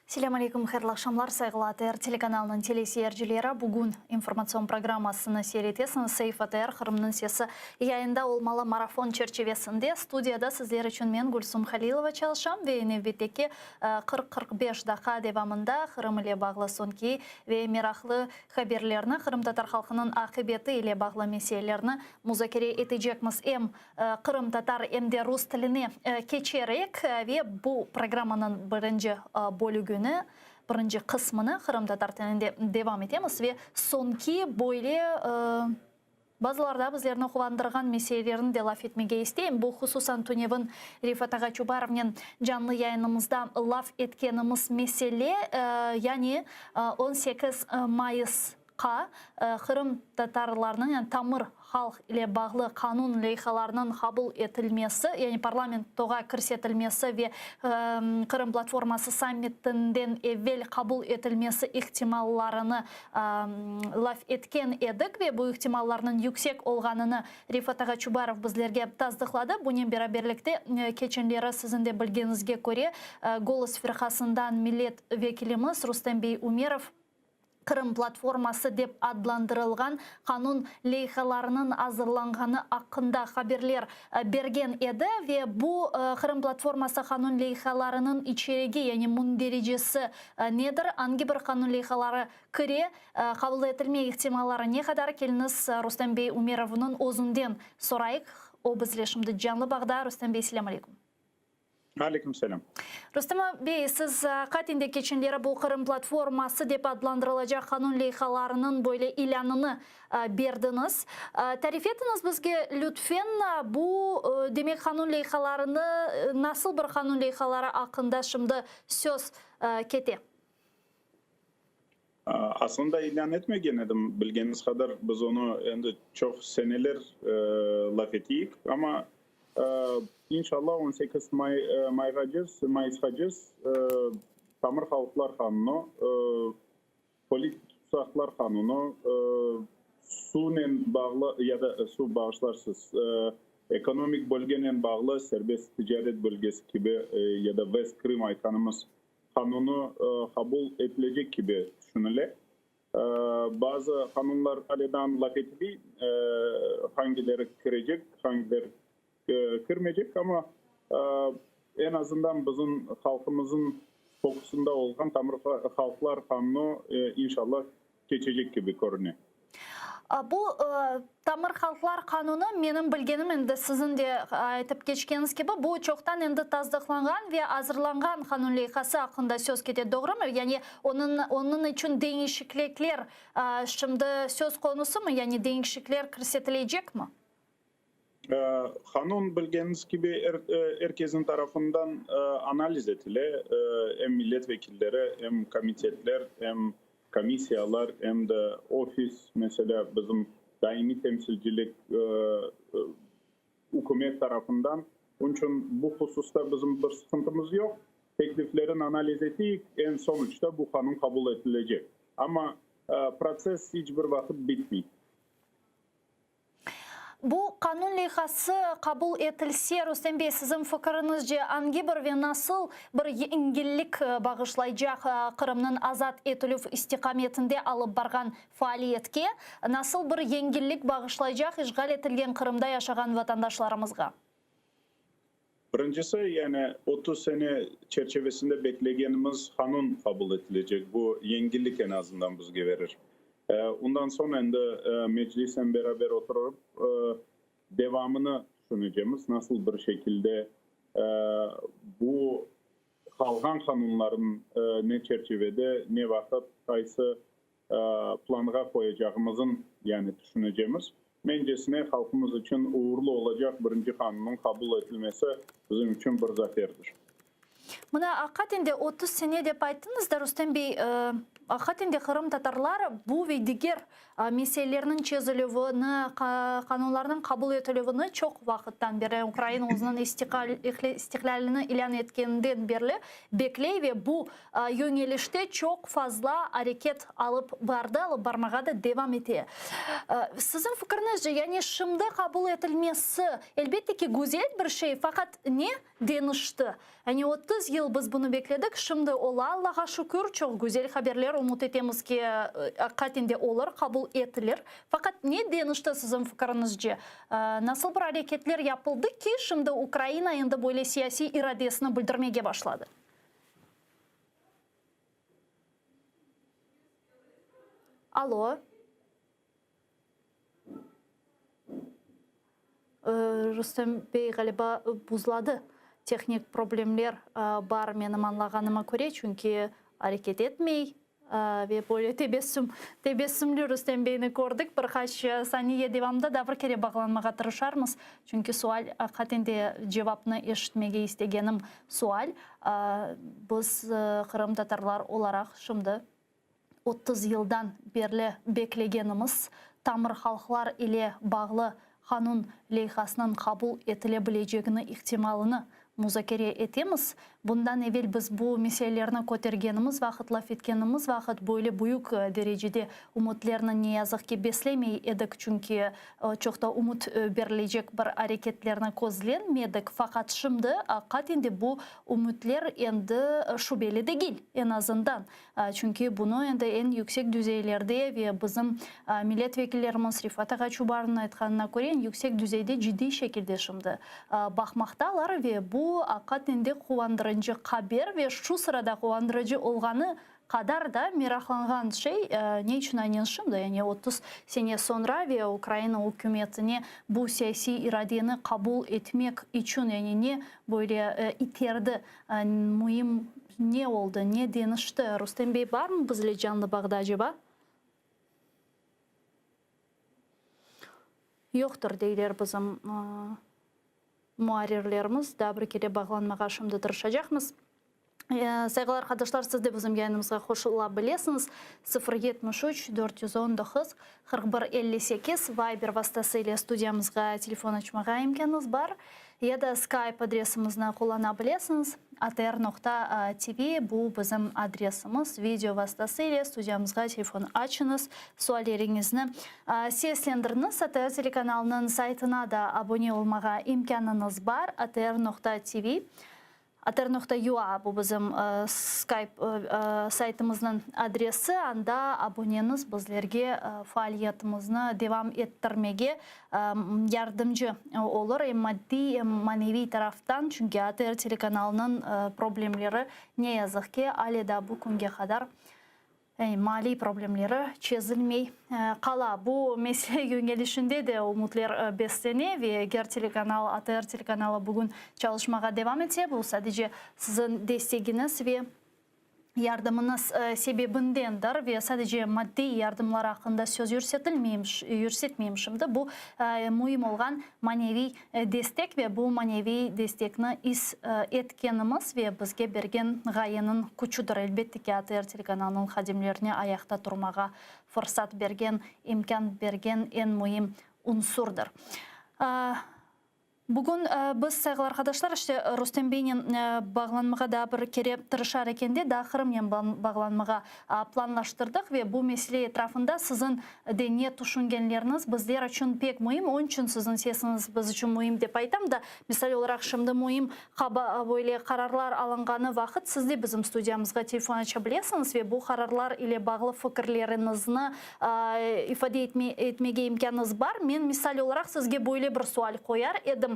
Selâm aleyküm, hayırlı aqşamlar, sayğılı ATR telekanalınıñ teleseyircileri. Bugün informatsion programmasını seyir etesiñiz. Saif ATR, Qırımnıñ sesi yayında olmalı marafon çerçivesinde. Studiyada sizler içün men, Gülsum Halilova, çalışam ve nevbetteki 40-45 daqqa devamında Qırım ile bağlı soñki ve meraqlı haberlerni, qırımtatar halqınıñ aqibeti ile bağlı meselelerni muzakere etecekmiz. Em qırımtatar, em de rus tiline keçerek ve bu programmanıñ birinci bölügini, birinci qısmını qırımtatar tilinde devam etemiz ve soñki böyle bazılarda bizlerni quvandırğan meselelerni de laf etmege isteyim. Bu, hususan, tünevin Refat ağa Çubarovnen canlı yayınımızda laf etkenimiz mesele, yani 18 mayıs qa Qırım tatarlarınıñ, yani tamır halq ile bağlı qanun leyhalarınıñ qabul etilmesi, yani parlamentoğa kirsetilmesi ve Qırım platforması sammitinden evel qabul etilmesi ihtimallarını laf etken edik ve bu ihtimallarnıñ yüksek olğanını Refat ağa Çubarov bizlerge tasdıqladı. Bunen beraberlikte, keçenleri siziñ de bilgeniñizge köre, Golos firqasından millet vekilimiz Rustem bey Umerov, Qırım platforması dep adlandırılğan qanun leyhalarınıñ azırlanğanı aqqında haberler bergen edi ve bu Qırım platforması qanun leyhalarınıñ içerigi, yani mündericesi nedir, angi bir qanun leyhaları kire, qabul etilme ihtimalları ne qadar, keliñiz Rustem bey Umerovnıñ özünden sorayıq, o bizle şimdi canlı bağda. Rustem bey, selâm aleyküm. Aleyküm selâm. Rustem bey, siz qaten de keçenleri bu Qırım platforması dep adlandırılacaq qanun leyhalarınıñ böyle ilânını berdiñiz. Tarif etiñiz bizge, lütfen, bu, demek, qanun leyhalarını, nasıl bir qanun leyhaları aqqında şimdi söz kete? Aslında ilân etmegen edim, bilgeniñiz qadar biz onı endi çoq seneler laf eteyik, amma inşallah 18 may mayğacız, mayısqacız Tamır halqlar qanunı, politik tutsaqlar qanunı, suvnen bağlı ya da suv bağışlarsız, ekonomik bölgenen bağlı serbest ticaret bölgesi kibi ya da West Krım aytqanımız qanunı qabul etilecek kibi tüşünile. Bazı qanunlar alâdan laf etiley, hangileri kirecek, hangileri kirmeycek, amma eñ azından bizim halqımızın fokusında olğan tamır halqlar qanunı inşallah keçecek kibi körüne. Bu Tamır halqlar qanunı, menim bilgenim, endi siziñ de aytıp keçkeniñiz kibi, bu çoqtan endi tasdıqlanğan ve azırlanğan qanun leyhası aqqında söz kete, doğrumı? Yani onıñ onıñ içün deñişiklikler şimdi söz konusımı, yani deñişikler kirsetilecekmi? Qanun, bilgeniñiz kibi, er er kesniñ tarafından analiz etile, em millet vekilleri, em komitetler, em komissiyalar, em de ofis, meselâ, bizim daimiy temsilcilik ükümet tarafından. Onıñ içün bu hususta bizim bir sıqıntımız yoq. Tekliflerini analiz eteyik, eñ sonuçta bu qanun qabul etilecek. Amma protsess iç bir vaqıt bitmey. Bu qanun leyhası qabul etilse, Rustem bey, siziñ fikiriñizce, angi bir ve nasıl bir yengillik bağışlaycaq Qırımnıñ azat etilüv istiqametinde alıp barğan faaliyetke, nasıl bir yengillik bağışlaycaq işğal etilgen Qırımda yaşağan vatandaşlarımızğa? Birincisi, yani 30 sene çerçevesinde beklegenimiz qanun qabul etilecek, bu yengillik eñ azından bizge verir. Ondan soñ endi Meclisnen beraber oturıp, devamını tüşünecemiz, nasıl bir şekilde bu qalğan qanunların ne çerçivede, ne vaqıt, qaysı planğa qoyacağımızın yani tüşünecemiz. Mencesine, halqımız içün uğurlı olacaq birinci qanunnıñ qabul etilmesi bizim içün bir zaferdir. Mına, aqiqaten de 30 sene dep ayttıñız da, Rustem bey, Aqiqaten de qırımtatarlar bu ve diger meselelerniñ çezilüvini, qanunlarnıñ qabul etilüvini çoq vaqıttan berli, Ukraina özüniñ istiqlâlini ilân etkeninden berli bekley ve bu yöñelişte çoq fazla areket alıp bardı, alıp barmağa da devam ete. Siziñ fikriñizce, yani şimdi qabul etilmesi, elbette ki, güzel bir şey, faqat ne deñişti? Yani 30 yıl biz bunı bekledik, şimdi ola, Allağa şükür, çoq güzel haberler, ümüt etemiz ki, aqiqaten de olur, qabul etilir. Faqat ne deñişti siziñ fikiriñizce? Nasıl bir areketler yapıldı ki, şimdi Ukraina endi böyle siyasiy iradesini bildirmege başladı? Alo. Rustem bey ğaliba buzladı. Tehnik problemler bar menim añlağanıma köre, çünki areket etmey ve böyle tebessüm, tebessümli Rustem beyni kördik. Bir qaç saniye devamında daa bir kere bağlanmağa tırışarmız, çünki sual, aqiqaten de cevapnı eşitmege istegenim sual. Biz qırımtatarlar olaraq şimdi 30 yıldan berli beklegenimiz tamır halqlar ile bağlı qanun leyhasınıñ qabul etile bilecegini ihtimalını muzakere etemiz. Bundan evel biz bu meselelerni kötergenimiz vaqıt, laf etkenimiz vaqıt böyle büyük derecede ümütlerni ne yazıq ki beslemey edik, çünki çoq da ümüt berilecek bir areketlerni közlenmedik. Faqat şimdi aqiqaten de bu ümütler endi şübeli degil, eñ azından. Çünki bunı endi eñ yüksek düzeylerde ve bizim millet vekillerimiz Refat ağa Çubarovnıñ aytqanına köre, eñ yüksek düzeyde ciddiy şekilde şimdi baqmaqtalar ve bu aqiqaten de quvandırıcı haber ve şu sırada quvandırıcı olğanı qadar da meraqlanğan şey, ne içün aynen şimdi, yani 30 sene soñra ve Ukraina ükümetine bu siyasiy iradeni qabul etmek içün yani ne böyle iterdi, Müim ne oldı, ne deñişti? Rustem bey barmı bizle canlı bağda aceba? Yoqtır, deyler bizim muarrirlerimiz. Daa bir kere bağlanmağa şimdi tırışacaqmız. Sayğılı arqadaşlar, siz de bizim yayınımızğa qoşula bilesiñiz. 0 73 419 41 58 Viber vastası ile studiyamızğa telefon açmağa imkânıñız bar. Ya da Skype adresimizni qullana bilesiñiz, atr noqta tv, bu bizim adresimiz. Video vastası ile studiyamızğa telefon açıñız, sualleriñizni seslendiriñiz. ATR telekanalınıñ saytına da abone olmağa imkânıñız bar, atr noqta tv. Atr noqta ua, bu bizim Skype saytımıznıñ adresi, anda aboneñiz bizlerge faaliyetimizni devam ettirmege yardımcı olur, em maddiy, em maneviy taraftan, çünki ATR telekanalınıñ problemleri, ne yazıq ki, ale daa bu künge qadar Maliy problemleri çezilmey qala. Bu mesele yöñelişinde de ümütler beslene ve eger telekanal, ATR telekanalı bugün çalışmağa devam etse, bu sadece siziñ destegiñiz ve yardımıñız sebebindendir ve sadece maddiy yardımlar aqqında söz yürsetmeyim şimdi. Bu müim olğan maneviy Destek ve bu maneviy destekni is etkenimiz ve bizge bergen ğayeniñ küçüdir. Elbette ki, ATR telekanalınıñ hadimlerine ayaqta turmağa fırsat bergen, imkân bergen eñ müim unsurdır. Bugün biz, sayğılı arqadaşlar, işte, Rustem beynen bağlanmağa daa bir kere tırışar ekende, daa Qırımnen bağlanmağa planlaştırdıq ve bu mesele etrafında siziñ de ne tüşüngenleriñiz bizler içün pek müim, onıñ içün siziñ sesiñiz biz içün müim dep aytam da. Misal olaraq, şimdi müim böyle qararlar alınğanı vaqıt siz de bizim studiyamızğa telefon aça bilesiñiz ve bu qararlar ile bağlı fikirleriñizni ifade etmege imkânıñız bar. Men misal olaraq sizge böyle bir sual qoyar edim,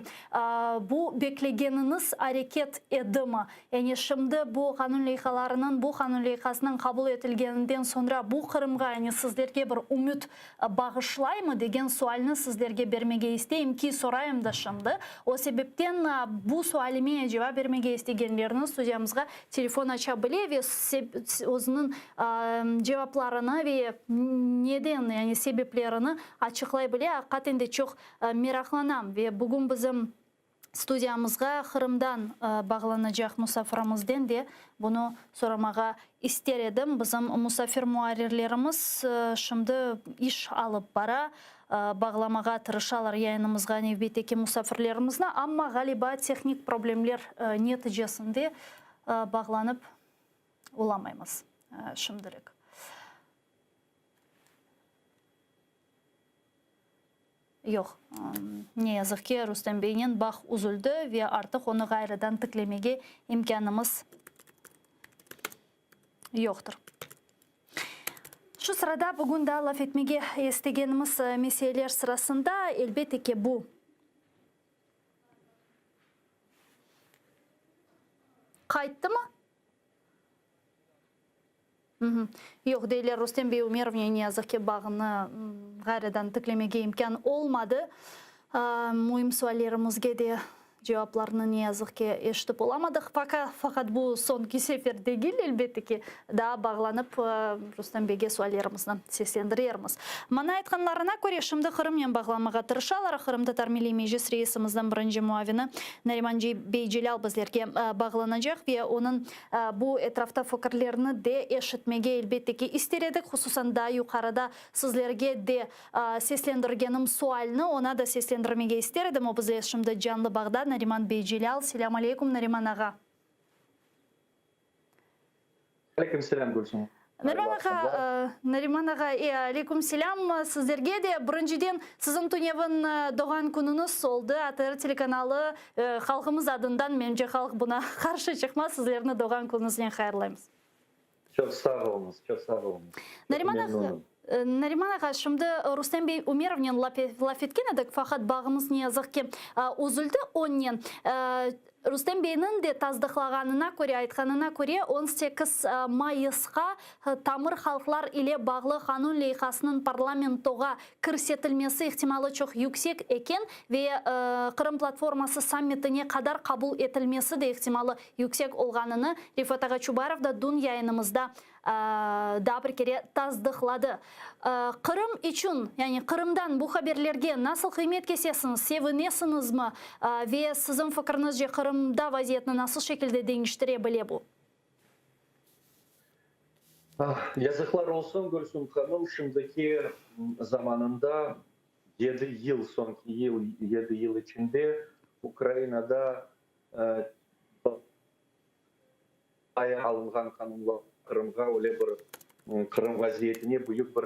bu beklegeniñiz areket edimi? Yani şimdi bu qanun leyhalarınıñ, bu qanun leyhasınıñ qabul etilgeninden soñra bu Qırımğa, yani sizlerge bir ümüt bağışlaymı degen sualni sizlerge bermege isteyim ki, sorayım da şimdi. O sebepten bu sualime cevap bermege istegenlerni studiyamızğa telefon aça bile ve özüniñ cevaplarını ve neden, yani sebeplerini açıqlay bile. Aqiqaten de çoq meraqlanam ve bugün bizim. Studiyamızğa Qırımdan bağlanacaq musafirimizden de bunı soramağa ister edim. Bizim musafir muarrirlerimiz şimdi iş alıp bara, bağlamağa tırışalar yayınımızğa nevbetteki musafirlerimizni, amma, ğaliba, tehnik problemler neticesinde bağlanıp olamaymız şimdilik. Yoq, ne yazıq ki, Rustem beynen bağ üzüldi ve artıq onı ğayrıdan tiklemege imkânımız yoqtır. Şu sırada bugün daa laf etmege istegenimiz meseleler sırasında, elbette ki, bu. Qayttımı? Yoq, deyler, Rustem bey Umerovnen ne yazıq ki, bağnı ğayrıdan tiklemege imkân olmadı. Müim suallerimizge de cevaplarnı ne yazıq ki, eşitip olamadıq. Faqat bu soñki sefer degil, elbette ki, daa bağlanıp Rustem beyge suallerimizni seslendirermiz. Maña aytqanlarına köre, şimdi Qırımnen bağlanmağa tırışalar. Qırımtatar Milliy Meclis reisimizniñ birinci muavini Nariman bey Celâl bizlerge bağlanacaq ve onıñ Bu etrafta fikirlerni de eşitmege, elbette ki, ister edik, hususan daa yuqarıda sizlerge de seslendirgenim sualni oña da seslendirmege ister edim. O bizle şimdi canlı bağda, Nariman bey Celâl. Selâm aleykum, Nariman ağa. Aleyküm selâm, Gülsüm. Nariman ağa, Nariman ağa, aleyküm selâm sizlerge de. Birinciden, siziñ tünevin doğğan künüñiz oldı. ATR telekanalı halqımız adından, menimce, halq buna qarşı çıqmaz, sizlerni doğğan künüñiznen hayırlaymız. Çoq sağ oluñız, çoq sağ oluñız. Nariman ağa, Nariman ağa, şimdi Rustem bey Umerovnen laf etken edik, faqat bağımız ne yazıq ki, üzüldi onnen. Rustem beyniñ de tasdıqlağanına köre, aytqanına köre, 18 mayısqa tamır halqlar ile bağlı qanun leyhasınıñ parlamentoğa kirsetilmesi ihtimalı çoq yüksek eken ve Qırım platforması sammitine qadar qabul etilmesi de ihtimalı yüksek olğanını Refat ağa Çubarov da dün yayınımızda daa bir kere tasdıqladı. Qırım içün, yani Qırımdan bu haberlerge nasıl qıymet kesesiñiz, sevinesiñizmi ve siziñ fikriñizce Qırımda vaziyetni nasıl şekilde deñiştire bile bu? Yazıqlar olsun, Gülsüm hanım, şimdiki zamanında yedi yıl, soñki yıl, yedi yıl içinde Ukrainada Aya alınğan qanunlar Qırımğa öyle bir Qırım vaziyetine büyük bir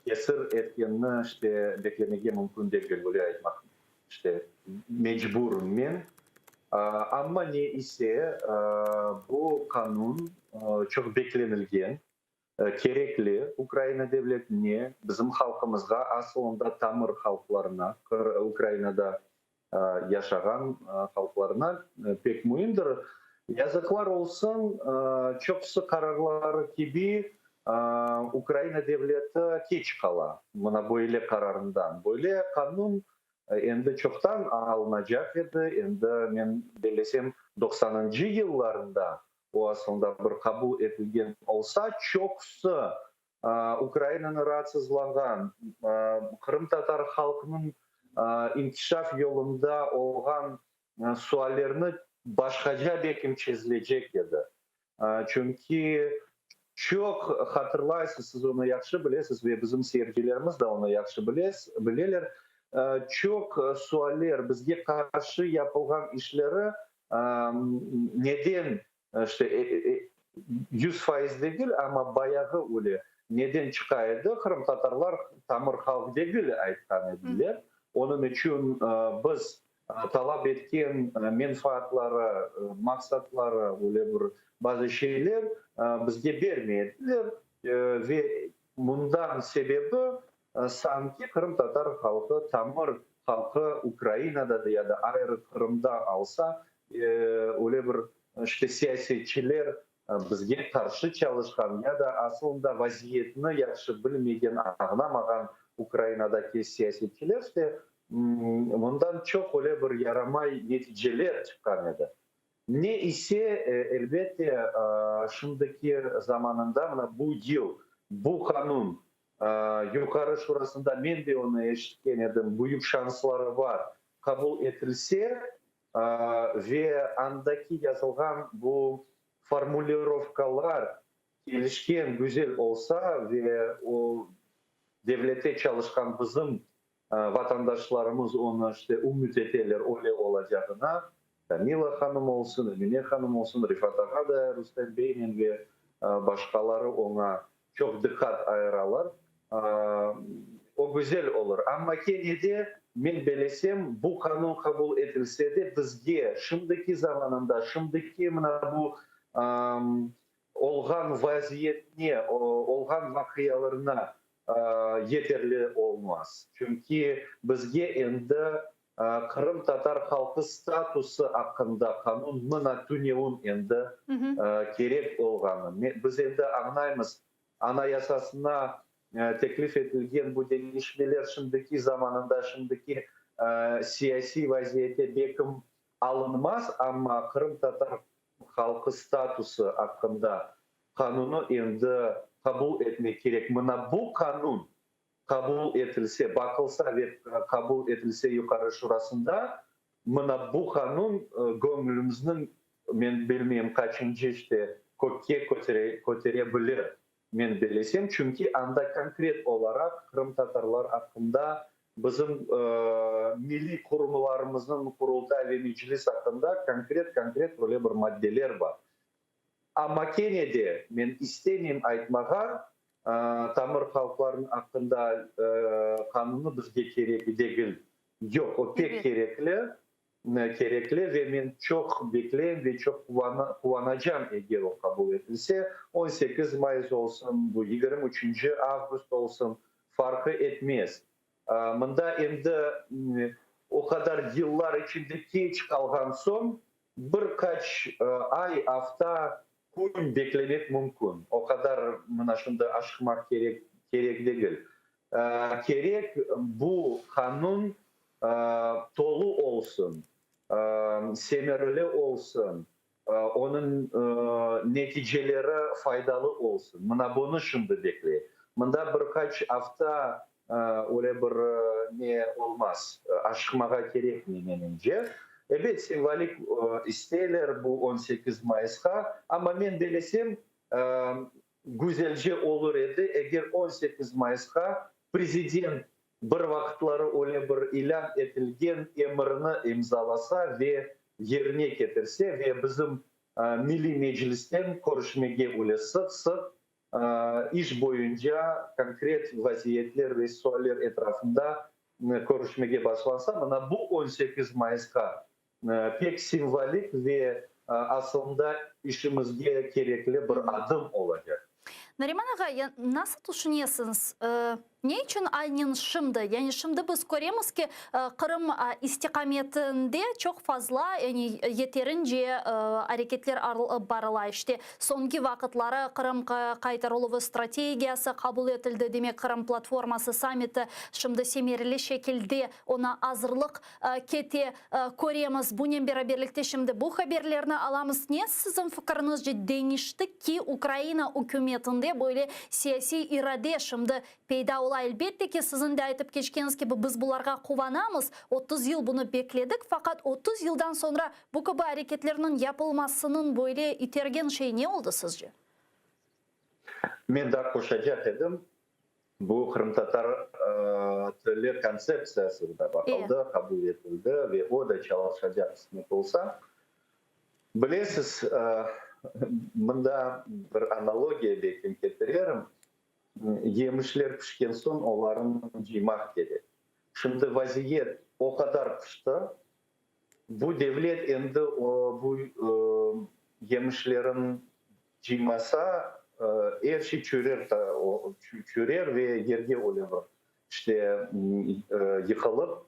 tesir etkenini işte beklemege mümkün degil, öyle aytmaq işte mecburım men. Amma ne ise bu qanun çoq beklenilgen, kerekli Ukraina devletine, bizim halqımızğa, asılında tamır halqlarına, Ukrainada yaşağan halqlarına pek müimdir. Yazıqlar olsun, çoqusı qararları kibi Ukraina devleti keç qala mına böyle qararından. Böyle qanun endi çoqtan alınacaq edi, endi men bellesem doqsanıncı yıllarında o aslında bir qabul etilgen olsa, çoqusı Ukrainanı raatsızlanğan, qırımtatar halqınıñ inkişaf yolunda olğan suallerni başqaca belkim çezilecek edi. Çünki çoq hatırlaysız, siz onı yahşı bilesiz ve bizim seyircilerimiz de onı yahşı bileler, çoq sualler, bizge qarşı yapılğan işleri neden İşte, 100% degil, amma bayağı öyle. Neden çıqa edi? Qırımtatarlar tamır halq degil, aytqan ediler. Onıñ içün biz talap etken menfaatları, maqsatları, öyle bir bazı şeyler bizge bermey ediler. Ve bundan sebebi, sanki qırımtatar halqı tamır halqı Ukrainada da ya da ayrı Qırımda alsa, öyle bir işte siyasetçiler bizge qarşı çalışqan ya da asılında vaziyetni yahşı bilmegen, añlamağan Ukrainadaki siyasetçiler işte bundan çoq öyle bir yaramay neticeler çıqqan edi. Ne ise, elbette, şimdiki zamanında mına bu yıl bu qanun Yuqarı Şurasında, men de onı eşitken edim, büyük şansları bar, qabul etilse. Ve andaki yazılğan bu formulirovkalar kelişken, güzel olsa ve o devlette çalışqan bizim vatandaşlarımız onı işte ümüt eteler öyle olacağına, Tamila hanım olsun, Emine hanım olsun, Refat ağa da Rustem beynen ve başqaları oña çoq diqqat ayıralar, o güzel olur. Amma kene de, men belesem, bu qanun qabul etilse de, bizge şimdiki zamanında, şimdiki mına bu olğan vaziyetne, olğan vaqialarına yeterli olmaz. Çünki bizge endi Qırımtatar halqı statusı aqqında qanun mına tünevin endi kerek olğanı. Biz endi añlaymız, Anayasasına teklif etilgen bu deñişmeler şimdiki zamanında, şimdiki siyasiy vaziyette bekim alınmaz, amma qırımtatar halqı statusı aqqında qanunı endi qabul etmek kerek. Mına bu qanun qabul etilse, baqılsa ve qabul etilse Yuqarı Şurasında, mına bu qanun göñlümizniñ, men bilmeyim qaçıncı işte, kökke kötere bilir, men belesem, çünki anda konkret olaraq qırımtatarlar aqqında, bizim milliy qurumlarımıznıñ Qurultay ve Meclis aqqında konkret-konkret öyle bir maddeler bar. Amma kene de men istemeyim aytmağa, tamır halqlarnıñ aqqında qanunı bizge kerek degil. Yoq, o pek kerekli, kerekli ve men çoq bekleyim ve çoq quvanacam, eger o qabul etilse. 18 mayıs olsun, bu 23 avgust olsun, farqı etmez. Mında endi o qadar yıllar içinde keç qalğan soñ, Bir qaç ay, afta, kün beklemek mümkün. O qadar mına şimdi aşıqmaq kerek, kerek degil. Kerek bu qanun tolu olsun, semereli olsun, onıñ neticeleri faydalı olsun. Mına bunı şimdi bekley. Mında bir qaç afta öyle bir ne olmaz, aşıqmağa kerekmey menimce. Ebet, simvolik isteyler bu 18 mayısqa, amma men belesem, güzelce olur edi, eger 18 mayısqa prezident bir vaqıtları öyle bir ilân etilgen emirni imzalasa ve yerine ketirse ve bizim Milliy Meclisten körüşmege öyle sıq-sıq İş boyunca konkret vaziyetler ve sualler etrafında körüşmege başlansa, mına bu 18 mayısqa pek simvolik ve asılında işimizge kerekli bir adım olacaq. Nariman ağa, nasıl tüşünesiñiz, Ne içün aynen şimdi? Yani şimdi biz köremiz ki, Qırım istiqametinde çoq fazla, yani yeterince areketler alıp barıla. İşte, soñki vaqıtları Qırım qaytarıluvı strategiyası qabul etildi, demek, Qırım platforması sammiti şimdi semereli şekilde oña azırlıq kete, köremiz. Bunen beraberlikte şimdi bu haberlerni alamız. Ne siziñ fikiriñizce deñişti ki, Ukraina ükümetinde böyle siyasiy irade şimdi peyda ola? Elbette ki, siziñ de aytıp keçkeniñiz kibi, biz bularğa quvanamız, 30 yıl bunı bekledik, faqat 30 yıldan soñra bu kibi areketlerniñ yapılmasınıñ böyle itergen şey ne oldı sizce? Men daa qoşacaq edim, Bu qırımtatar tili kontseptsiyası da baqıldı, qabul etildi ve o da çalışacaq qısmet olsa. Bilesiz, mında bir analogiya belkim ketirerim, yemişler pişken soñ olarnı cıymaq kerek. Şimdi vaziyet o qadar pişti, bu devlet endi bu yemişlerin Cıymasa, er şey çürer, çürer ve yerge öyle bir işte yıqılıp,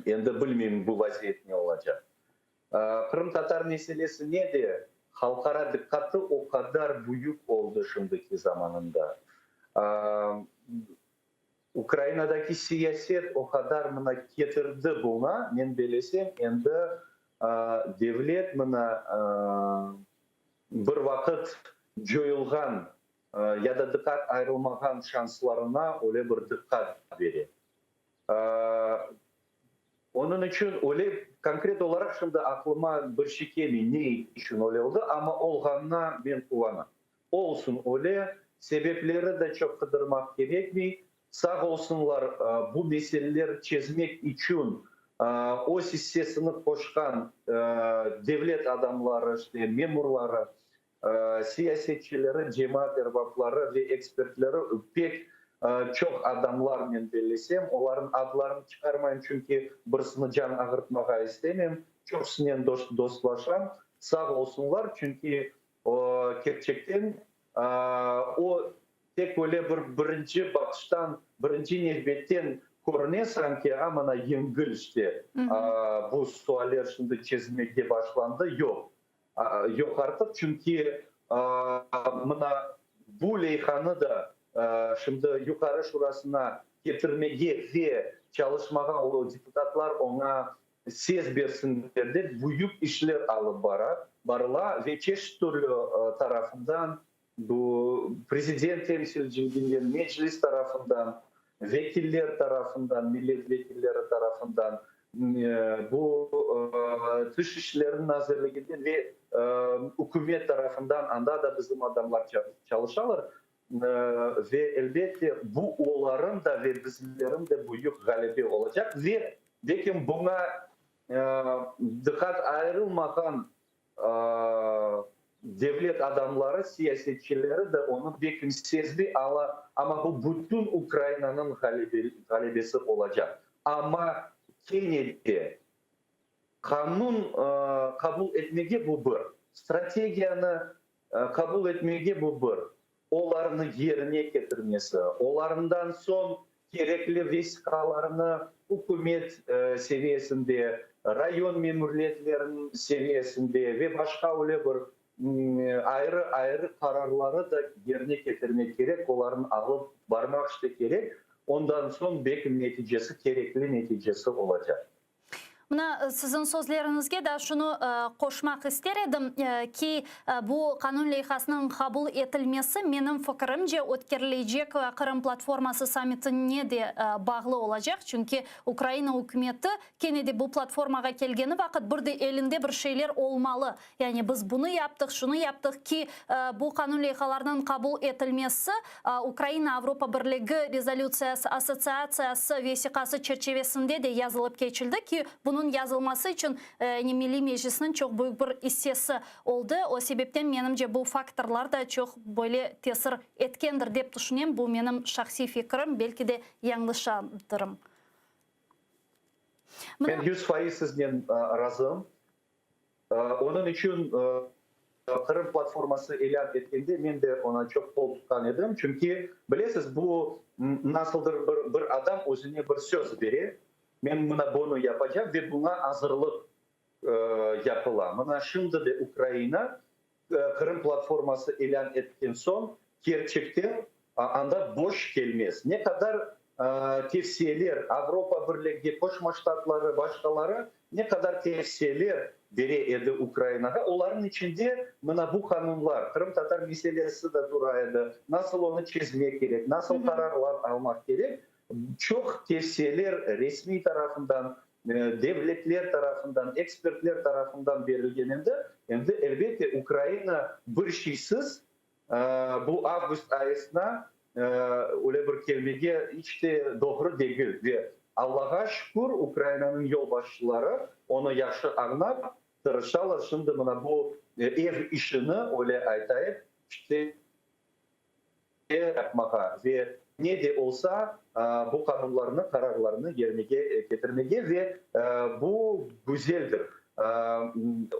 endi bilmeyim bu vaziyet ne olacaq. Qırımtatar meselesine de halqara diqqatı o qadar büyük oldı şimdiki zamanında. Ukrainadaki siyaset o qadar mına ketirdi buña, men belesem, endi devlet mına bir vaqıt coyulğan ya da diqqat ayırılmağan şanslarına öyle bir diqqat bere. Onıñ içün öyle. Konkret olaraq şimdi aqlıma bir şey kelmey, ne içün öyle oldı, amma olğanına men quvanam. Olsun öyle, sebepleri de çoq qıdırmaq kerekmey. Sağ olsunlar, bu meseleler çezmek içün öz issesini qoşqan devlet adamları, işte, memurları, siyasetçileri, cemaat erbapları ve ekspertleri, pek çoq adamlarnen bellesem, olarnıñ adlarını çıqarmayım, çünki birisini can ağırtmağa istemem, çoqusınen dostlaşam, sağ olsunlar, çünki kerçekten o tek öyle bir birinci baqıştan, birinci nevbetten körüne sanki, a mına yengil işte, bu sualler şimdi çezilmege başlandı, yoq. Yoq artıq, çünki mına bu leyhanı da şimdi Yuqarı Şurasına ketirmege ve çalışmağa, o deputatlar oña ses bersinler dep büyük işler alıp bara, barıla ve çeşit türlü tarafından, bu prezident temsilciliginden, Meclis tarafından, vekiller tarafından, millet vekilleri tarafından, bu Tış işleri nazirliginden ve ükümet tarafından, anda da bizim adamlar çalışalar. Ve, elbette, bu olarıñ da ve bizlerin de büyük ğalebe olacaq. Ve, belkim, buña diqqat ayırılmağan Devlet adamları, siyasetçileri de onı pek sezdi, amma bu bütün Ukrainanıñ ğalebesi olacaq. Amma kene de qanun qabul etmege bu bir, strategiyanı qabul etmege bu bir, olarnı yerine ketirmesi, olarından soñ kerekli vesiqalarnı ükümet seviyesinde, rayon memuriyetleriniñ seviyesinde ve başqa öyle bir ayrı-ayrı qararları da yerine ketirmek kerek, olarnı alıp barmaq işte kerek, ondan soñ belki neticesi, kerekli neticesi olacaq. Mına, siziñ sözleriñizge daa şunı qoşmaq ister edim ki, bu qanun leyhasınıñ qabul etilmesi, menim fikirimce, ötkerilecek Qırım platforması sammitine de bağlı olacaq, çünki Ukraina ükümeti kene de bu platformağa kelgeni vaqıt bir de elinde bir şeyler olmalı, yani biz bunı yaptıq, şunı yaptıq ki, bu qanun leyhalarınıñ qabul etilmesi Ukraina Avropa Birligi rezolütsiyası assotsiatsiyası vesiqası çerçevesinde de yazılıp keçildi ki, bunıñ yazılması içün Milliy Meclisniñ çoq büyük bir issesi oldı. O sebepten, menimce, bu faktorlar da çoq böyle tesir etkendir, dep tüşünem. Bu menim şahsiy fikrim, belki de yañlışadırım. Men 100% siznen razım. Onıñ içün Qırım platforması ilân etkende men de oña çoq qol tutqan edim, çünki, bilesiz, bu nasıldır bir bir adam özüne bir söz bere, men mına bunı yapacam ve buña azırlıq yapıla. Mına şimdi de Ukraina Qırım platforması ilân etken soñ, kerçekten anda boş kelmez. Ne qadar tevsiyeler Avropa Birligi, Qoşma Ştatları, başqaları ne qadar tevsiyeler bere edi Ukrainağa, olarnıñ içinde mına bu qanunlar, qırımtatar meselesi de tura edi, nasıl onı çezmek kerek, nasıl qararlar almaq kerek, çoq tevsiyeler resmiy tarafından, devletler tarafından, ekspertler tarafından berilgen edi. Endi, elbette, Ukraina bir şeysiz bu avgust ayısına öyle bir kelmege iç te doğru degil. Ve Allağa şükür, Ukrainanıñ yolbaşçıları onı yahşı añlap, tırışalar şimdi mına bu ev işini, öyle aytayıq, işte, yapmağa ve ne de olsa bu qanunlarnı, qararlarnı yerinege ketirmege ve bu güzeldir,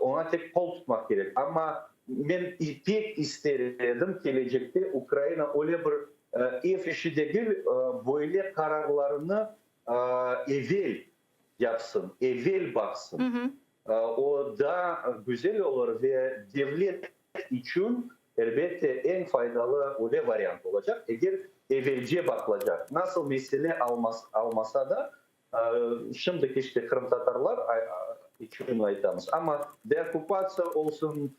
oña tek qol tutmaq kerek. Amma men pek ister edim, kelecekte Ukraina öyle bir ev işi degil, böyle qararlarnı evel yapsın, evel baqsın. O daa güzel olur ve devlet içün, elbette, eñ faydalı öyle variant olacaq, eger evelce baqılacaq. Nasıl mesele almasa da, şimdiki işte qırımtatarlar içün aytamız, amma deokkupatsiya olsun,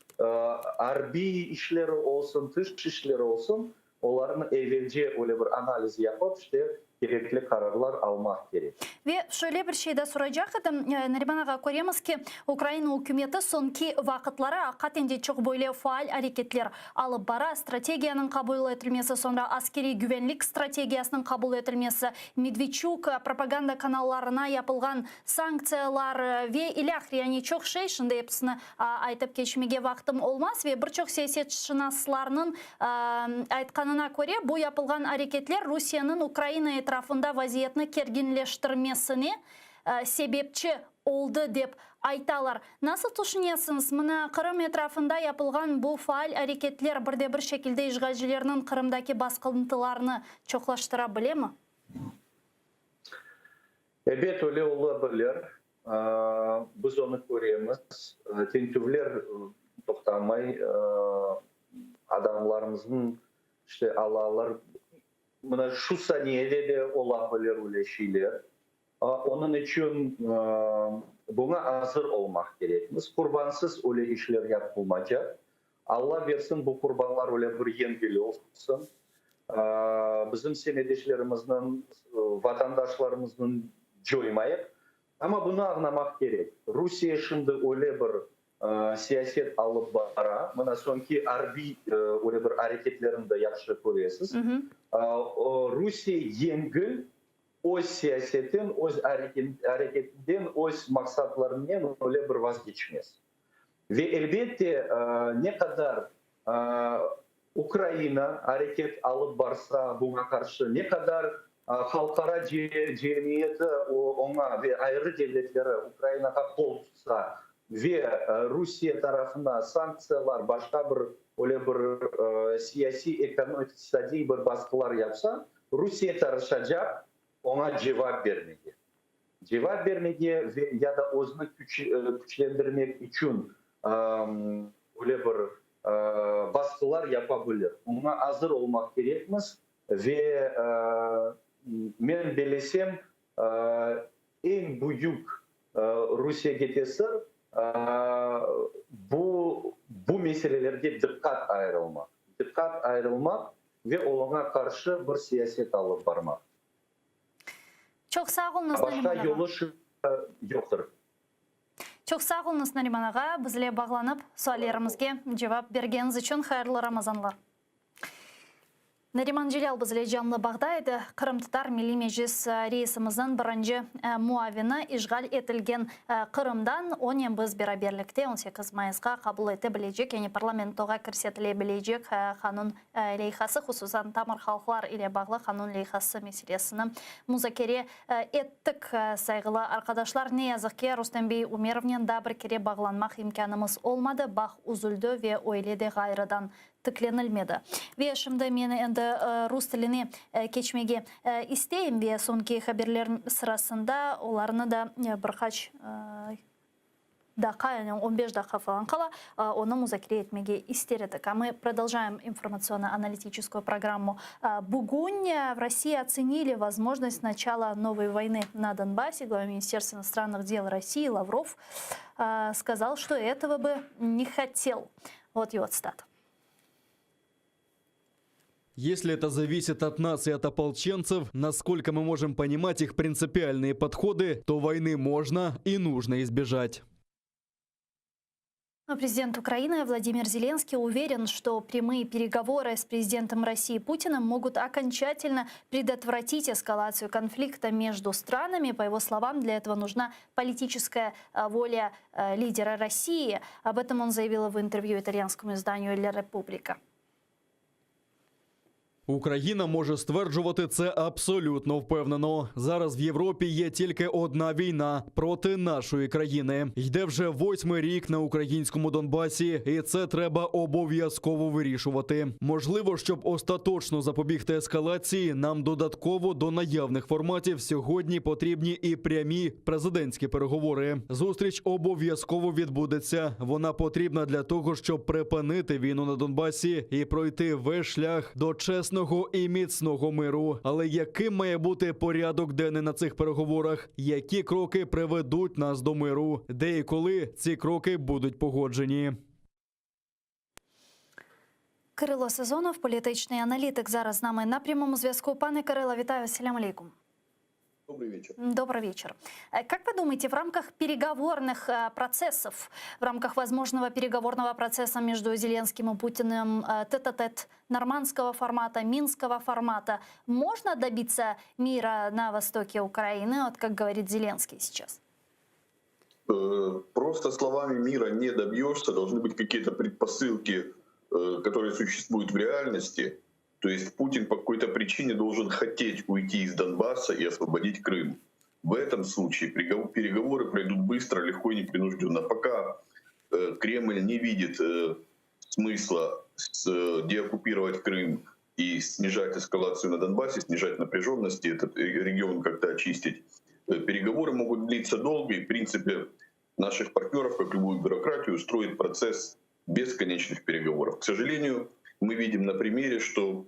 arbiy işleri olsun, tış işleri olsun, olarnı evelce öyle bir analiz yapıp, işte, Kerekli qararlar almaq kerek. Ve şöyle bir şey de soracaq edim, Nariman ağa, köremiz ki, Ukraina ükümeti soñki vaqıtları aqaten de çoq böyle faal areketler alıp bara, strategiyanıñ qabul etilmesi, soñra askeriy güvenlik strategiyasınıñ qabul etilmesi, Medvedçuk propaganda kanallarına yapılğan sanktsiyalar ve ilâhre, yani çoq şey, şimdi episini aytıp keçmege vaqtım olmaz ve bir çoq siyasetşınaslarnıñ aytqanına köre, bu yapılğan areketler Rusiyeniñ Ukraina etrafında vaziyetni kerginleştirmesine sebepçi oldı, dep aytalar. Nasıl tüşünesiñiz, mına Qırım etrafında yapılğan bu faal areketler bir de bir şekilde işğalcilerniñ Qırımdaki basqıntılarını çoqlaştıra bilemi? Ebet, öyle ola bilir. Biz onı köremiz. Tintüvler toqtamay, adamlarımıznıñ işte alalar. Mına şu saniyede de ola bilir öyle şeyler. Onıñ içün buña azır olmaq kerekmiz. Qurbansız öyle işler yapılmacaq. Alla bersin, bu qurbanlar öyle bir yengil olsun. Bizim semetdeşlerimizniñ, vatandaşlarımıznıñ coymayıq. Amma bunı añlamaq kerek, Rusiye şimdi öyle bir siyaset alıp bara, mına soñki arbiy öyle bir areketlerini de yahşı köresiz, Rusiye yengil öz siyasetten, öz areketinden, öz maqsatlarınen öyle bir vazgeçmez. Ve elbette, ne qadar Ukraina areket alıp barsa buña qarşı, ne qadar halqara cemiyeti oña ve ayrı devletleri Ukrainağa qol tutsa ve Rusiye tarafına sanktsiyalar, başqa bir öyle bir siyasiy, iqtisadiy bir basqılar yapsa, Rusiye tırışacaq oña cevap bermege. Cevap bermege ve ya da özüni küçlendirmek içün öyle bir basqılar yapa bilir. Oña azır olmaq kerekmiz ve men bellesem, eñ büyük Rusiyege tesir bu bu meselelerge diqqat ayırılmaq, diqqat ayırılmaq ve olarğa qarşı bir siyaset alıp barmaq. Çoq sağ oluñız, Nariman ağa. Başqa yolu yoqtır. Çoq sağ oluñız, Nariman ağa, bizle bağlanıp, suallerimizge cevap bergeniñiz içün. Hayırlı Ramazanlar. Nariman Celâl bizle canlı bağda edi, Qırımtatar Milliy Meclis reisimizniñ birinci muavini işğal etilgen Qırımdan. Onen biz beraberlikte 18 mayısqa qabul ete bilecek, yani parlamentoğa kirsetile bilecek qanun leyhası, hususan tamır halqlar ile bağlı qanun leyhası meselesini muzakere ettik, sayğılı arqadaşlar. Ne yazıq ki, Rustem bey Umerovnen daa bir kere bağlanmaq imkânımız olmadı, bağ üzüldi ve öyle de ğayrıdan tiklenilmedi. Ve şimdi men endi rus tiline keçmege isteyim ve soñki haberler sırasında olarnı da bir qaç daqqa, yani on beş daqqa falan qala, onı muzakere etmege ister edik. A mı prodoljaem informatsionno-analitiçeskuyu programmu. Bugün v Rossii otsenili vozmojnost načala novoy voyny na Donbasse. Glava Ministerstva inostrannıh del Rossii Lavrov skazal, çto etogo bı ne hotel. Vot ego tsitata. Если это зависит от нас и от ополченцев, насколько мы можем понимать их принципиальные подходы, то войны можно и нужно избежать. Но президент Украины Владимир Зеленский уверен, что прямые переговоры с президентом России Путиным могут окончательно предотвратить эскалацию конфликта между странами. По его словам, для этого нужна политическая э, воля э, лидера России. Об этом он заявил в интервью итальянскому изданию «Ля Република». Україна може стверджувати це абсолютно впевнено. Зараз в Європі є тільки одна війна проти нашої країни. Йде вже восьмий рік на українському Донбасі, і це треба обов'язково вирішувати. Можливо, щоб остаточно запобігти ескалації, нам додатково до наявних форматів сьогодні потрібні і прямі президентські переговори. Зустріч обов'язково відбудеться. Вона потрібна для того, щоб припинити війну на Донбасі і пройти весь шлях до чесного і міцного миру. Але яким має бути порядок денний на цих переговорах? Які кроки приведуть нас до миру? Де і коли ці кроки будуть погоджені? Кирило Сазонов, політичний аналітик, зараз з нами на прямому зв'язку. Пане Кирило, вітаю, селям алейкум. Добрый вечер. Добрый вечер. Э, Как вы думаете, в рамках переговорных э, процессов, в рамках возможного переговорного процесса между Зеленским и Путиным, э, тет-а-тет нормандского формата, минского формата, можно добиться мира на востоке Украины, вот как говорит Зеленский сейчас? Э, Просто словами мира не добьешься, должны быть какие-то предпосылки, э, которые существуют в реальности. То есть Путин по какой-то причине должен хотеть уйти из Донбасса и освободить Крым. В этом случае переговор- переговоры пройдут быстро, легко и непринужденно. Пока э, Кремль не видит э, смысла с- э, деоккупировать Крым и снижать эскалацию на Донбассе, снижать напряженность и этот регион как-то очистить, э, переговоры могут длиться долго, и, в принципе, наших партнеров, как любую бюрократию, устроит процесс бесконечных переговоров. К сожалению, мы видим на примере, что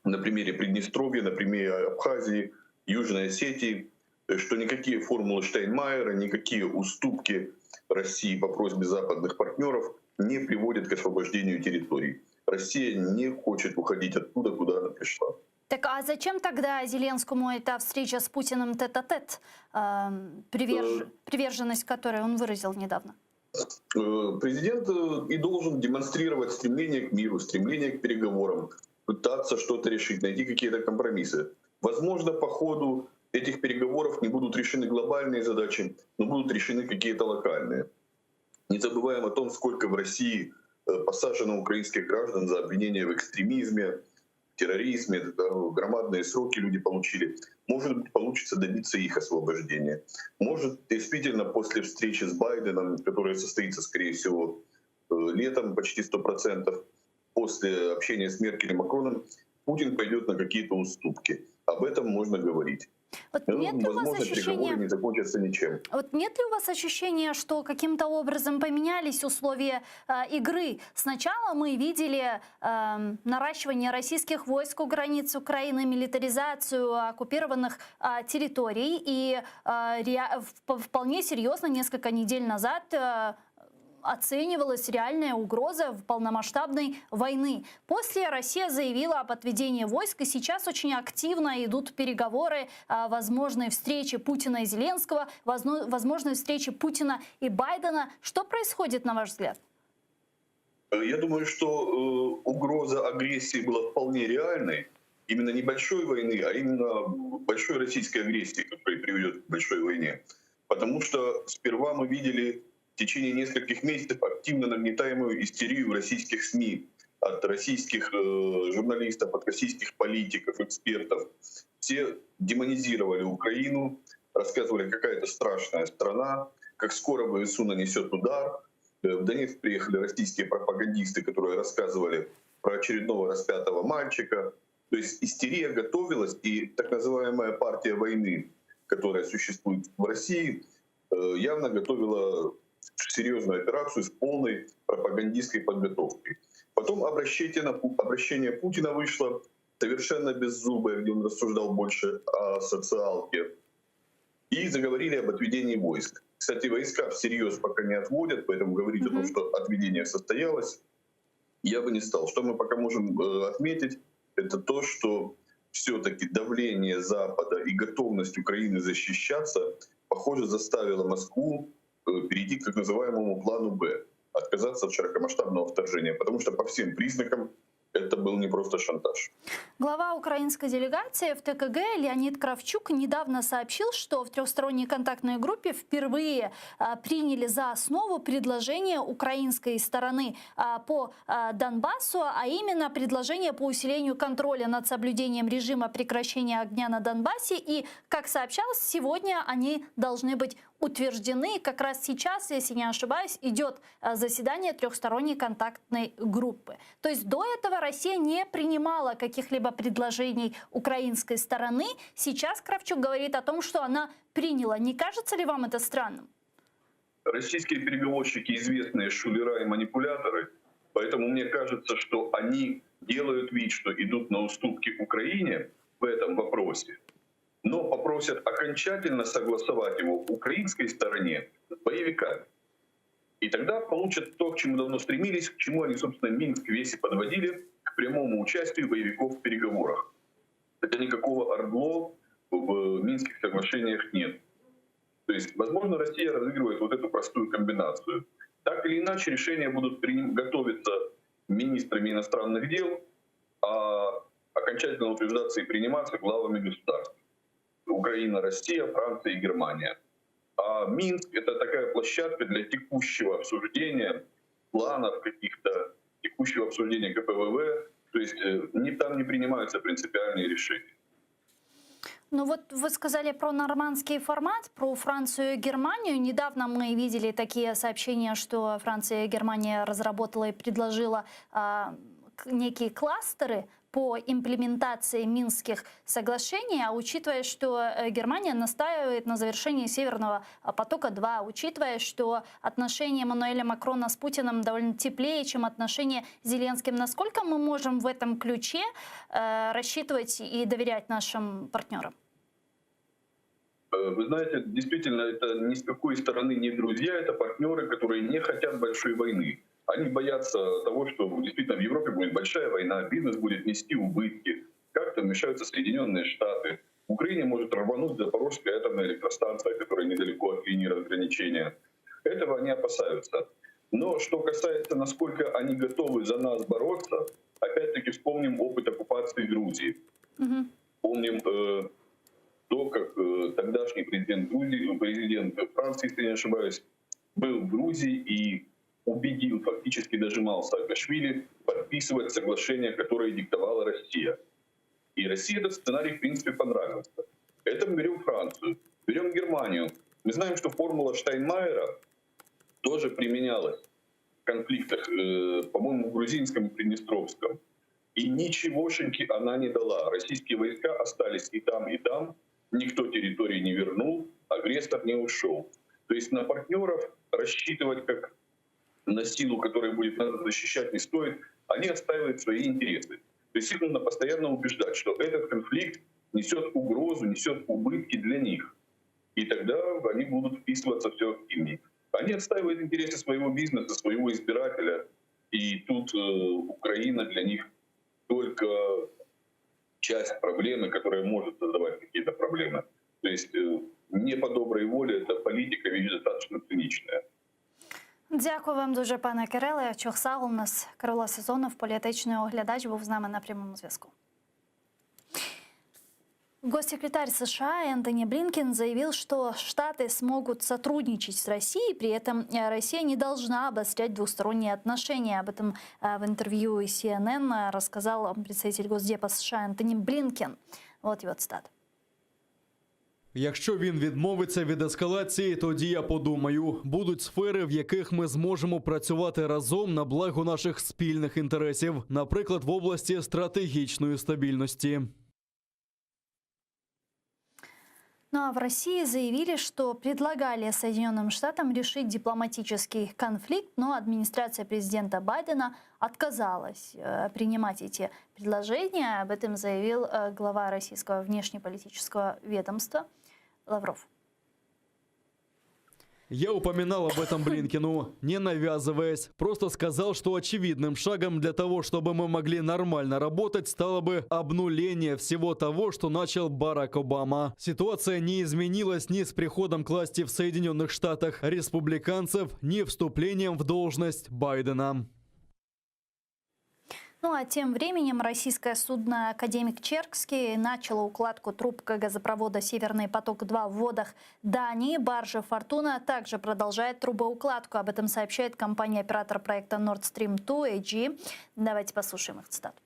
на примере Приднестровья, на примере Абхазии, Южной Осетии, э, что никакие формулы Штайнмайера, никакие уступки России по просьбе западных партнеров не приводят к освобождению территорий. Россия не хочет уходить оттуда, куда она пришла. Так а зачем тогда Зеленскому эта встреча с Путиным тет-а-тет, эм, приверж- приверженность которой он выразил недавно? Э, Президент э, и должен демонстрировать стремление к миру, стремление к переговорам, пытаться что-то решить, найти какие-то компромиссы. Возможно, по ходу этих переговоров не будут решены глобальные задачи, но будут решены какие-то локальные. Не забываем о том, сколько в России э, посажено украинских граждан за обвинения в экстремизме, терроризме, да, громадные сроки люди получили. Может быть, получится добиться их освобождения. Может, действительно, после встречи с Байденом, которая состоится, скорее всего, э, летом почти 100%, после общения с Меркель и Макроном, Путин пойдет на какие-то уступки. Об этом можно говорить. Вот Ну, нет ли у вас возможно, ощущения... переговоры не закончатся ничем. Вот нет ли у вас ощущения, что каким-то образом поменялись условия э, игры? Сначала мы видели эм, наращивание российских войск у границ Украины, милитаризацию оккупированных э, территорий и э, rea- вп- вполне серьезно несколько недель назад э, оценивалась реальная угроза в полномасштабной войны. После Россия заявила об отведении войск, и сейчас очень активно идут переговоры о возможной встрече Путина и Зеленского, возно- возможной встрече Путина и Байдена. Что происходит, на ваш взгляд? Э, Я думаю, что э, угроза агрессии была вполне реальной. Именно не большой войны, а именно большой российской агрессии, которая приведет к большой войне. Потому что сперва мы видели в течение нескольких месяцев активно нагнетаемую истерию в российских СМИ от российских э, журналистов, от российских политиков, экспертов. Все демонизировали Украину, рассказывали, какая это страшная страна, как скоро ВСУ нанесет удар. Э, В Донецк приехали российские пропагандисты, которые рассказывали про очередного распятого мальчика. То есть истерия готовилась, и так называемая партия войны, которая существует в России, э, явно готовила серьезную операцию с полной пропагандистской подготовкой. Потом обращение, на, Пу- обращение Путина вышло совершенно беззубое, где он рассуждал больше о социалке. И заговорили об отведении войск. Кстати, войска всерьез пока не отводят, поэтому говорить о том, Мгм. что отведение состоялось, я бы не стал. Что мы пока можем э, отметить, это то, что все-таки давление Запада и готовность Украины защищаться, похоже, заставило Москву э, перейти к так называемому плану «Б», отказаться от широкомасштабного вторжения, потому что по всем признакам это был не просто шантаж. Глава украинской делегации в ТКГ Леонид Кравчук недавно сообщил, что в трехсторонней контактной группе впервые а, приняли за основу предложение украинской стороны а, по а, Донбассу, а именно предложение по усилению контроля над соблюдением режима прекращения огня на Донбассе. И, как сообщалось, сегодня они должны быть утверждены. Как раз сейчас, если не ошибаюсь, идет а, заседание трехсторонней контактной группы. То есть до этого Россия не принимала каких-либо предложений украинской стороны. Сейчас Кравчук говорит о том, что она приняла. Не кажется ли вам это странным? Российские переговорщики известные шулера и манипуляторы, поэтому мне кажется, что они делают вид, что идут на уступки Украине в этом вопросе, но попросят окончательно согласовать его украинской стороне с боевиками. И тогда получат то, к чему давно стремились, к чему они, собственно, Минск весь и подводили, к прямому участию боевиков в переговорах. Хотя никакого ОРДЛО в Минских соглашениях нет. То есть, возможно, Россия разыгрывает вот эту простую комбинацию. Так или иначе, решения будут готовиться министрами иностранных дел, а окончательно утверждаться и приниматься главами государств. Украина, Россия, Франция и Германия. А Минск — это такая площадка для текущего обсуждения планов каких-то, текущего обсуждения КПВВ. То есть э, не, там не принимаются принципиальные решения. Ну вот вы сказали про нормандский формат, про Францию и Германию. Недавно мы видели такие сообщения, что Франция и Германия разработала и предложила э, некие кластеры по имплементации Минских соглашений, а учитывая, что э, Германия настаивает на завершении Северного потока-2, учитывая, что отношения Эммануэля Макрона с Путиным довольно теплее, чем отношения с Зеленским, насколько мы можем в этом ключе э, рассчитывать и доверять нашим партнерам? Э, вы знаете, действительно, это ни с какой стороны не друзья, это партнеры, которые не хотят большой войны. Они боятся того, что действительно в Европе будет большая война, бизнес будет нести убытки, как-то вмешаются Соединенные Штаты. В Украине может рвануть Запорожская атомная электростанция, которая недалеко от линии разграничения. Этого они опасаются. Но что касается, насколько они готовы за нас бороться, опять-таки вспомним опыт оккупации Грузии. Угу. Помним э, то, как э, тогдашний президент Грузии, президент Франции, если я не ошибаюсь, был в Грузии и убедил, фактически дожимал Саакашвили подписывать соглашение, которое диктовала Россия. И России этот сценарий, в принципе, понравился. Это мы берем Францию, берем Германию. Мы знаем, что формула Штайнмайера тоже применялась в конфликтах, э, по-моему, в грузинском и приднестровском. И ничегошеньки она не дала. Российские войска остались и там, и там. Никто территории не вернул, агрессор не ушел. То есть на партнеров рассчитывать как на силу, которая будет нас защищать, не стоит. Они отстаивают свои интересы. То есть их нужно постоянно убеждать, что этот конфликт несет угрозу, несет убытки для них. И тогда они будут вписываться все активнее. Они отстаивают интересы своего бизнеса, своего избирателя. И тут э, Украина для них только часть проблемы, которая может создавать какие-то проблемы. То есть э, не по доброй воле, эта политика вещь достаточно циничная. Дякую вам дуже, пане Кириле. Çoq sağ oluñız. Кирило Сазонов, політичний оглядач, був з нами на прямому зв'язку. Госсекретарь США Энтони Блинкен заявил, что Штаты смогут сотрудничать с Россией, при этом э, Россия не должна обострять двусторонние отношения. Об этом э, в интервью CNN рассказал представитель Госдепа США Энтони Блинкен. Вот его цитата. Якщо він відмовиться від ескалації, тоді я подумаю, будуть сфери, в яких ми зможемо працювати разом на благо наших спільних інтересів, наприклад, в області стратегічної стабільності. Ну а в России заявили, что предлагали Соединенным Штатам решить дипломатический конфликт, но администрация президента Байдена отказалась э, принимать эти предложения. Об этом заявил э, глава российского внешнеполитического ведомства Лавров. Я упоминал об этом Блинкену, не навязываясь. Просто сказал, что очевидным шагом для того, чтобы мы могли нормально работать, стало бы обнуление всего того, что начал Барак Обама. Ситуация не изменилась ни с приходом к власти в Соединенных Штатах республиканцев, ни вступлением в должность Байдена. Ну а тем временем российское судно «Академик Черский» начало укладку труб газопровода «Северный поток-2» в водах Дании. Баржа «Фортуна» также продолжает трубоукладку. Об этом сообщает компания-оператор проекта Nord Stream 2 AG. Давайте послушаем их цитату.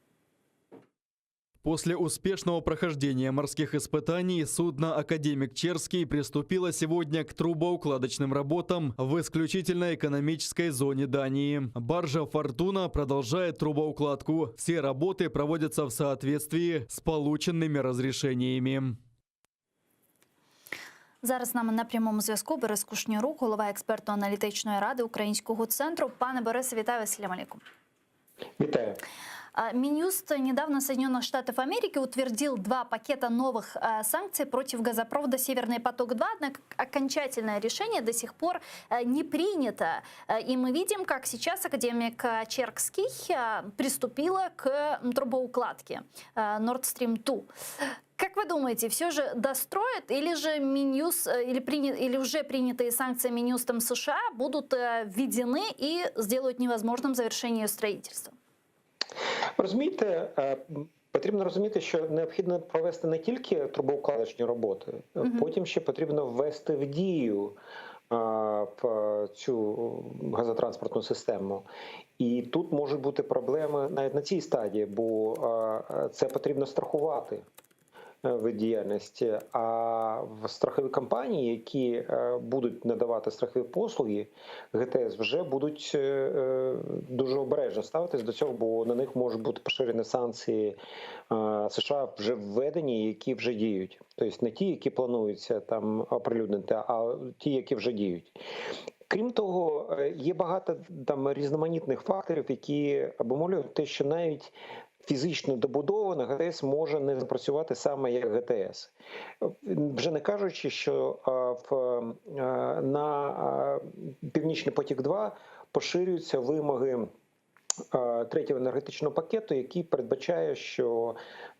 После успешного прохождения морских испытаний судно «Академик Черский» приступило сегодня к трубоукладочным работам в исключительно экономической зоне Дании. Баржа «Фортуна» продолжает трубоукладку. Все работы проводятся в соответствии с полученными разрешениями. Зараз з нами на прямому зв'язку Борис Кушнірук, голова експертно-аналітичної ради Українського центру. Пане Борисе, вітаю вас, Салям алейкум. Вітаю. Минюст недавно Соединенных Штатов Америки утвердил два пакета новых санкций против газопровода «Северный поток-2», однако окончательное решение до сих пор не принято. И мы видим, как сейчас академик Черкский приступила к трубоукладке Nord Stream 2. Как вы думаете, все же достроят или же Минюст, или, приня, или уже принятые санкции Минюстом США будут введены и сделают невозможным завершение строительства? Розумієте, потрібно розуміти, що необхідно провести не тільки трубоукладочні роботи, потім ще потрібно ввести в дію в цю газотранспортну систему. І тут можуть бути проблеми навіть на цій стадії, бо це потрібно страхувати вид діяльності. А в страхові компанії, які будуть надавати страхові послуги ГТС, вже будуть дуже обережно ставитись до цього, бо на них можуть бути поширені санкції США вже введені, які вже діють. Тобто не ті, які плануються там оприлюднити, а ті, які вже діють. Крім того, є багато там різноманітних факторів, які обумовлюють те, що навіть фізично добудована ГТС може не запрацювати саме як ГТС. Вже не кажучи, що в, на Північний потік 2 поширюються вимоги третього енергетичного пакету, який передбачає, що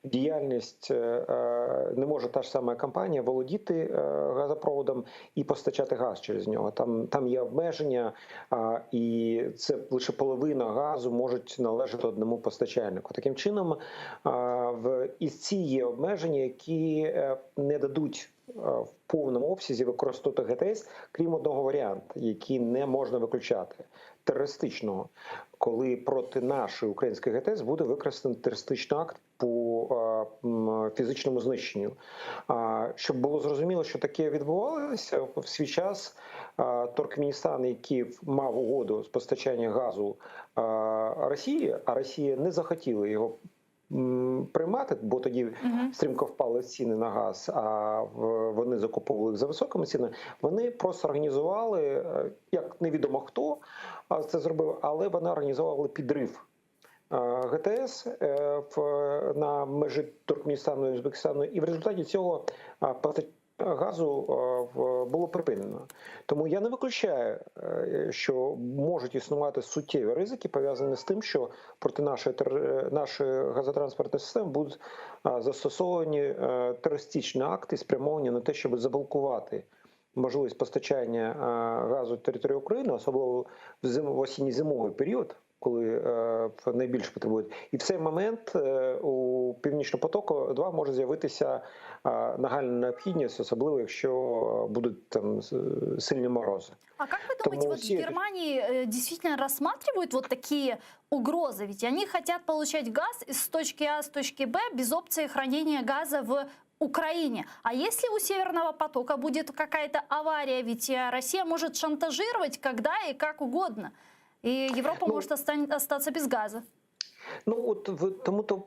діяльність не може та ж сама компанія володіти газопроводом і постачати газ через нього. Там є обмеження, і це лише половина газу можуть належати одному постачальнику. Таким чином, і ці є обмеження, які не дадуть в повному обсязі використовувати ГТС, крім одного варіанту, який не можна виключати терористичного, коли проти нашої української ГТС буде використаний терористичний акт по фізичному знищенню. Щоб було зрозуміло, що таке відбувалося, в свій час Туркменістан, який мав угоду з постачання газу Росії, а Росія не захотіла його приймати, бо тоді стрімко впали ціни на газ, а вони закуповували їх за високими цінами. Вони просто організували, як невідомо хто це зробив, але вони організували підрив ГТС на межі Туркменістану і Узбекистану, і в результаті цього постачання газу було припинено. Тому я не виключаю, що можуть існувати суттєві ризики, пов'язані з тим, що проти нашої газотранспортної системи будуть застосовані терористичні акти, спрямовані на те, щоб заблокувати можливість постачання газу території України, особливо в осінньо-зимовий період, коли найбільше потребують. І в цей момент у Північного потоку 2 може з'явитися нагальна необхідність, особливо якщо будуть там сильні морози. А как вы думаете, Тому вот в всі Германии действительно рассматривают вот такие угрозы? Ведь они хотят получать газ из точки А с точки Б без опции хранения газа в Украине. А если у Северного потока будет какая-то авария, ведь Россия может шантажировать когда и как угодно. И Европа Ну, может остаться без газа. Ну от тому то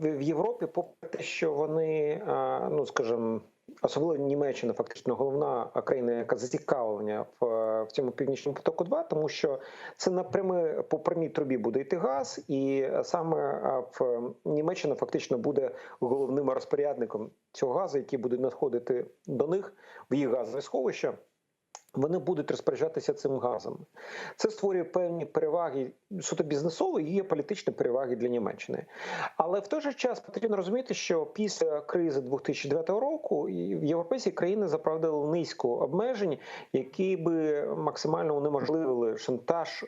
в Європі, попри те, що вони, ну скажімо, особливо Німеччина, фактично головна країна, яка зацікавлена в цьому північному потоку 2, тому що це напряму по прямій трубі буде йти газ, і саме в Німеччина фактично буде головним розпорядником цього газу, який буде надходити до них в їх газове сховище. Вони будуть розпоряджатися цим газом. Це створює певні переваги суто бізнесові і є політичні переваги для Німеччини. Але в той же час потрібно розуміти, що після кризи 2009 року європейські країни запровадили низку обмежень, які би максимально унеможливили шантаж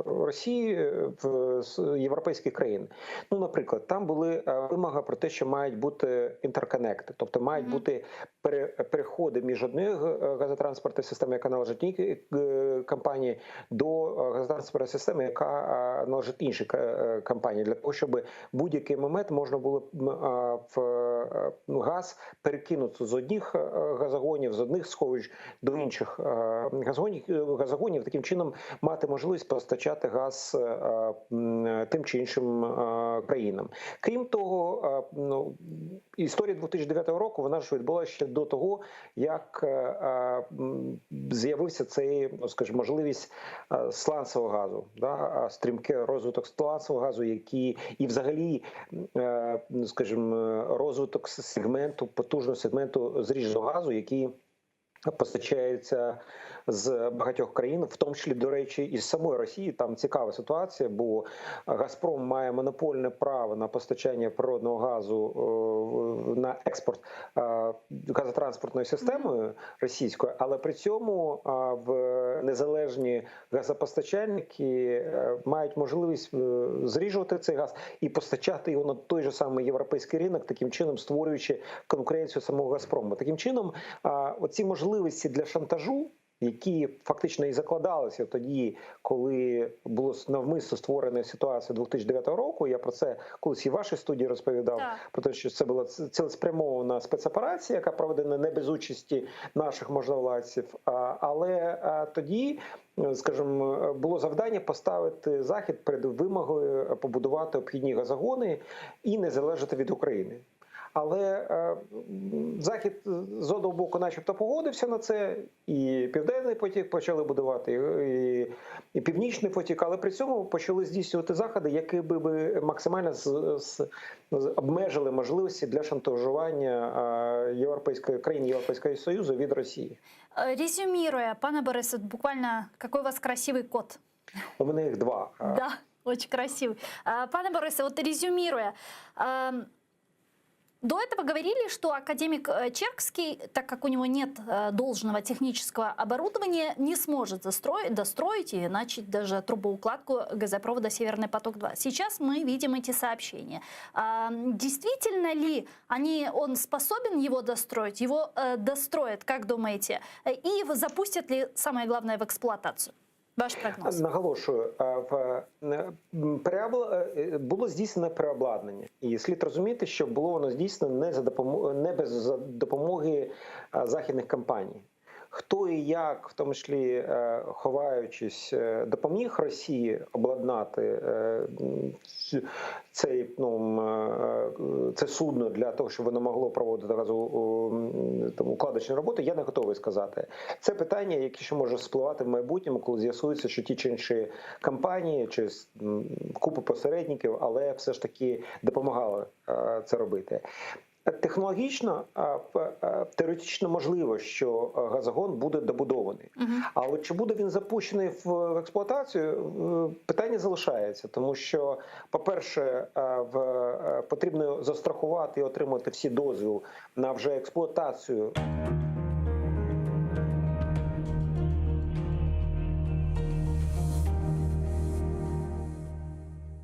Росії в європейських країн. Ну, наприклад, там були вимоги про те, що мають бути інтерконекти, тобто мають бути переходи між однією газотранспортної системи, яка належить одній компанії, до газотранспортної системи, яка належить іншій компанії, для того, щоб в будь-який момент можна було в газ перекинути з одних газогонів, з одних сховищ до інших газогонів, таким чином мати можливість постачати газ тим чи іншим країнам. Крім того, ну, історія 2009 року, вона ж відбулася ще до того, як з'явився цей, ну, скажімо, можливість е, сланцевого газу, да, стрімкий розвиток сланцевого газу, який і взагалі, е, ну, скажімо, розвиток сегменту, потужного сегменту зрідженого газу, який постачається з багатьох країн, в тому числі, до речі, із самої Росії. Там цікава ситуація, бо Газпром має монопольне право на постачання природного газу е, на експорт е, газотранспортною системою російською, але при цьому е, в незалежні газопостачальники мають можливість зріджувати цей газ і постачати його на той же самий європейський ринок, таким чином створюючи конкуренцію самого Газпрому. Таким чином, оці можливості для шантажу, які фактично і закладалися тоді, коли було навмисно створена ситуація 2009 року. Я про це колись і в вашій студії розповідав, Так. про те, що це була цілеспрямована спецоперація, яка проведена не без участі наших можновладців. Але тоді, скажімо, було завдання поставити Захід перед вимогою побудувати обхідні газогони і не залежати від України. Але е, Захід з одного боку, начебто, погодився на це, і Південний потік почали будувати, і, і Північний потік, але при цьому почали здійснювати заходи, які би, би максимально з, з, з- обмежили можливості для шантажування е, європейської країн Європейського Союзу від Росії. Э, Резюмируя, пане Борисе, буквально какой у вас красивый кот. У мене їх два. Да, очень красивый. А, Пане Борисе, вот резюмируя, до этого говорили, что академик э, Черкский, так как у него нет э, должного технического оборудования, не сможет застроить, достроить и начать даже трубоукладку газопровода «Северный поток-2». Сейчас мы видим эти сообщения. А, Действительно ли они, он способен его достроить? Его э, достроят, как думаете? И запустят ли, самое главное, в эксплуатацию? Ваш прогноз. Наголошую, е, в е, е, було здійснено переобладнання, і слід розуміти, що було воно здійснено не за допомогою не без допомоги західних компаній. Хто і як, в тому числі е, ховаючись, е, допоміг Росії обладнати е, цей ну, це судно для того, щоб воно могло проводити газу там, укладочні роботи, я не готовий сказати. Це питання, яке ще може спливати в майбутньому, коли з'ясується, що ті чи інші компанії чи купи посередників, але все ж таки допомагали це робити. Технологічно, теоретично можливо, що газогон буде добудований. Мгм. Але чи буде він запущений в експлуатацію, е, питання залишається, тому що, по-перше, е, в е, потрібно застрахувати і отримати всі дозвіл на вже експлуатацію.